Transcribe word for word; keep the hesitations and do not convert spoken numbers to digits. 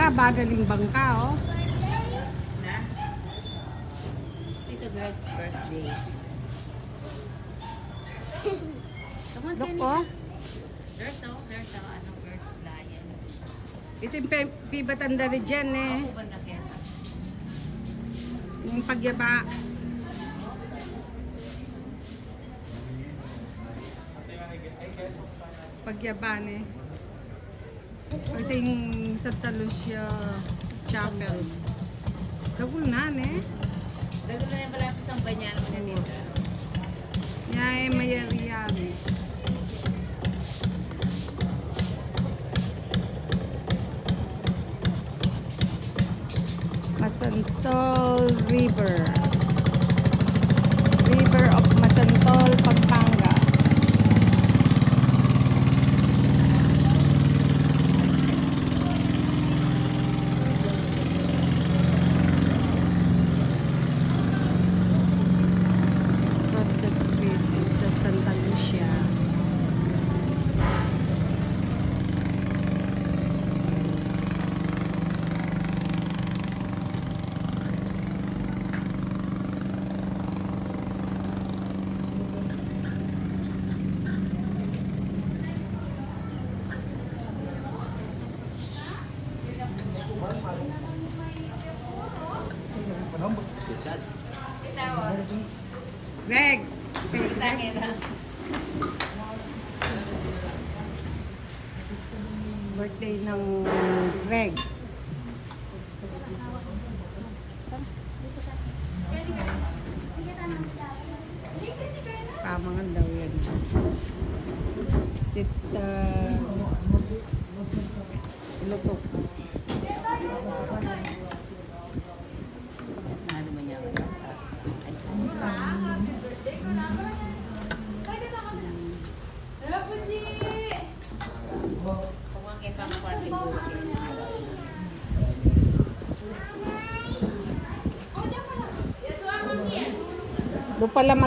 Bagaling bangka, o. Na? Tito Greg's birthday. Come on, Kenny. There's no, there's no, ano, bird flying. Ito ing pe-, pibatan da rin dyan, e. Ing pagyaba. Pagyaba, e. Ito ing Santa Lucia Chapel. Dagul na, ne? Dagul na yang malapit sa banyan ng Manila. Yan, e, mayari-yari. Masantol River. River of Masantol, Pampanga. Across the street is the Santa Lucia. Greg. Birthday ng Greg. Pamangan daw yan. Tita Lutok. Yes, nga naman niya, wala sa akin. Ay, doon pala mag-